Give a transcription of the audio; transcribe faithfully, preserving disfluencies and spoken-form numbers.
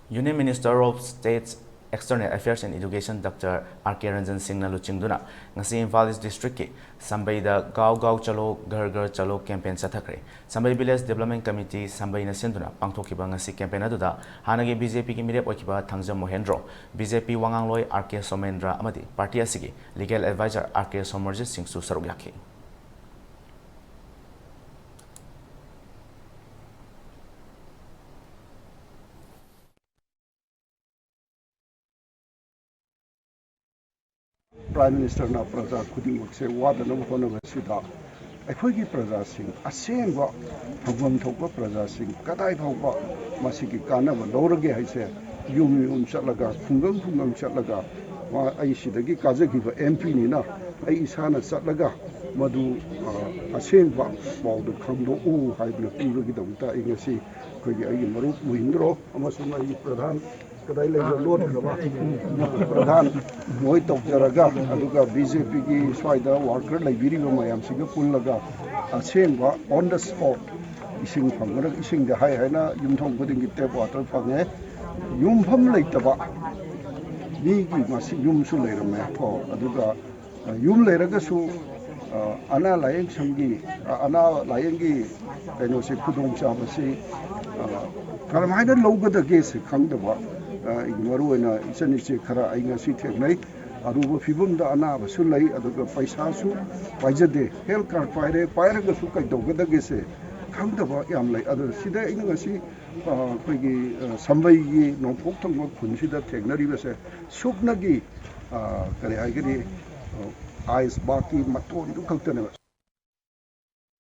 Union Minister of State's External Affairs and Education Doctor R K Ranjan Singhꯅ ꯂꯨꯆꯤꯡꯗꯨꯅ ꯉꯁꯤ ꯏꯝꯐꯥꯜ ꯏꯁ ꯗꯤꯁꯇ꯭ꯔꯤꯛꯀꯤ ꯁꯝꯕꯩꯗ ꯒꯥꯎ ꯒꯥꯎ ꯆꯂꯣ, ꯘꯔ ꯘꯔ ꯆꯂꯣ ꯀꯦꯝꯄꯦꯟ ꯆꯠꯊꯈ꯭ꯔꯦ꯫ ꯁꯝꯕꯩ ꯚꯤꯂꯦꯖ ꯗꯤꯕ꯭ꯂꯞꯃꯦꯟ ꯀꯃꯤꯇꯤ ꯁꯝꯕꯩꯅ ꯁꯤꯟꯗꯨꯅ ꯄꯥꯡꯊꯣꯛꯈꯤꯕ ꯉꯁꯤ ꯀꯦꯝꯄꯦꯟ ꯑꯗꯨꯗ ꯍꯥꯟꯅꯒꯤ ꯕꯤ ꯖꯦ ꯄꯤꯒꯤ ꯃꯤꯔꯦꯞ ꯑꯣꯏꯈꯤꯕ ꯊꯥꯡꯖꯝ ꯃꯣꯍꯦꯟꯗ꯭ꯔꯣ, ꯕꯤ ꯖꯦ ꯄꯤ ꯋꯥꯉꯥꯡꯂꯣꯏ ꯑꯥꯔ ꯀꯦ ꯁꯣꯃꯦꯟꯗ꯭ꯔ ꯑꯃꯗꯤ ꯄꯥꯔꯇꯤ ꯑꯁꯤꯒꯤ ꯂꯤꯒꯦꯜ ꯑꯦꯗꯚꯥꯏꯖꯔ ꯑꯥꯔ ꯀꯦ ꯁꯣꯃꯔꯖꯤꯠ ꯁꯤꯡꯁꯨ ꯁꯔꯨꯛ ꯌꯥꯈꯤ꯫ ꯄ꯭ꯔꯥꯏꯝ ꯃꯤꯅꯤꯁꯇꯔꯅ ꯄ꯭ꯔꯖꯥ ꯈꯨꯗꯤꯡꯃꯛꯁꯦ ꯋꯥꯗꯅꯕ ꯍꯣꯠꯅꯕꯁꯤꯗ ꯑꯩꯈꯣꯏꯒꯤ ꯄ꯭ꯔꯖꯥꯁꯤꯡ, ꯑꯁꯦꯡꯕ ꯐꯪꯐꯝ ꯊꯣꯛꯄ ꯄ꯭ꯔꯖꯥꯁꯤꯡ ꯀꯗꯥꯏ ꯐꯥꯎꯕ ꯃꯁꯤꯒꯤ ꯀꯥꯟꯅꯕ ꯂꯧꯔꯒꯦ ꯍꯥꯏꯁꯦ ꯌꯨꯝ ꯌꯨꯝ ꯆꯠꯂꯒ, ꯈꯨꯡꯒꯪ ꯈꯨꯡꯒꯪ ꯆꯠꯂꯒ, ꯃꯥ-, ꯑꯩ ꯁꯤꯗꯒꯤ ꯀꯥꯖꯈꯤꯕ ꯑꯦꯝ ꯄꯤꯅꯤꯅ ꯑꯩ ꯏꯁꯥꯅ ꯆꯠꯂꯒ ꯃꯗꯨ, ꯑ, ꯑꯁꯦꯡꯕ ꯄꯥꯎꯗꯨ ꯈꯪꯗꯣꯛꯎ ꯍꯥꯏꯗꯨꯅ ꯄꯤꯕꯒꯤꯗꯃꯛꯇ ꯑꯩ ꯉꯁꯤ ꯑꯩꯈꯣꯏꯒꯤ, ꯑꯩꯒꯤ ꯃꯔꯨꯞ ꯃꯍꯤꯟꯗ꯭ꯔꯣ ꯑꯃꯁꯨꯡ ꯑꯩꯒꯤ ꯄ꯭ꯔꯙꯥꯟ, ꯀꯗꯥꯏ ꯂꯩꯕ, ꯂꯣꯟꯈ꯭ꯔꯕ ꯄ꯭ꯔꯙꯥꯟ ꯃꯣꯏ ꯇꯧꯖꯔꯒ, ꯑꯗꯨꯒ ꯕꯤ ꯖꯦ ꯄꯤꯒꯤ ꯁ꯭ꯋꯥꯏꯗ ꯋꯥꯔꯀꯔ ꯂꯩꯕꯤꯔꯤꯕ ꯃꯌꯥꯝꯁꯤꯒ ꯄꯨꯜꯂꯒ ꯑꯁꯦꯡꯕ on the spot ꯏꯁꯤꯡ ꯐꯪꯕꯅ, ꯏꯁꯤꯡꯗꯤ ꯍꯥꯏ ꯍꯥꯏꯅ ꯌꯨꯝꯊꯣꯡ ꯈꯨꯗꯤꯡꯒꯤ ꯇꯦꯞ ꯋꯥꯇꯔ ꯐꯪꯉꯦ꯫ ꯌꯨꯝꯐꯝ ꯂꯩꯇꯕ ꯃꯤꯒꯤ ꯃꯁꯤ ꯌꯨꯝꯁꯨ ꯂꯩꯔꯝꯃꯦ ꯀꯣ꯫ ꯑꯗꯨꯒ ꯌꯨꯝ ꯂꯩꯔꯒꯁꯨ, ꯑ, ꯑꯅꯥ ꯂꯥꯌꯦꯡ ꯁꯪꯒꯤ, ꯑ, ꯑꯅꯥ ꯂꯥꯌꯦꯡꯒꯤ ꯀꯩꯅꯣꯁꯦ, ꯈꯨꯗꯣꯡꯆꯥꯕꯁꯤ, ꯑ, ꯀꯔꯝꯍꯥꯏꯅ ꯂꯧꯒꯗꯒꯦꯁꯦ ꯈꯪꯗꯕ, ꯑ, ꯃꯔꯨꯑꯣꯏꯅ ꯏꯆꯟ ꯏꯆꯦ ꯈꯔ ꯑꯩ ꯉꯁꯤ ꯊꯦꯡꯅꯩ꯫ ꯑꯔꯨꯕ ꯐꯤꯕꯝꯗ ꯑꯅꯥꯕꯁꯨ ꯂꯩ, ꯑꯗꯨꯒ ꯄꯩꯁꯥꯁꯨ ꯄꯥꯏꯖꯗꯦ꯫ ꯍꯦꯜꯊ ꯀꯥꯔꯗ ꯄꯥꯏꯔꯦ, ꯄꯥꯏꯔꯒꯁꯨ ꯀꯩꯗꯧꯒꯗꯒꯦꯁꯦ ꯈꯪꯗꯕ ꯌꯥꯝ ꯂꯩ꯫ ꯑꯗꯨ ꯁꯤꯗ ꯑꯩꯅ ꯉꯁꯤ, ꯑ, ꯑꯩꯈꯣꯏꯒꯤ, ꯑ, ꯁꯝꯕꯩꯒꯤ ꯅꯣꯡꯄꯣꯛ ꯊꯪꯕ ꯈꯨꯟꯁꯤꯗ ꯊꯦꯡꯅꯔꯤꯕꯁꯦ ꯁꯨꯞꯅꯒꯤ, ꯑ, ꯀꯔꯤ ꯍꯥꯏꯒꯅꯤ, ꯑ, ꯑꯥꯏꯁ ꯕꯥꯛꯀꯤ ꯃꯇꯣꯟꯗꯨ ꯈꯛꯇꯅꯦꯕ꯫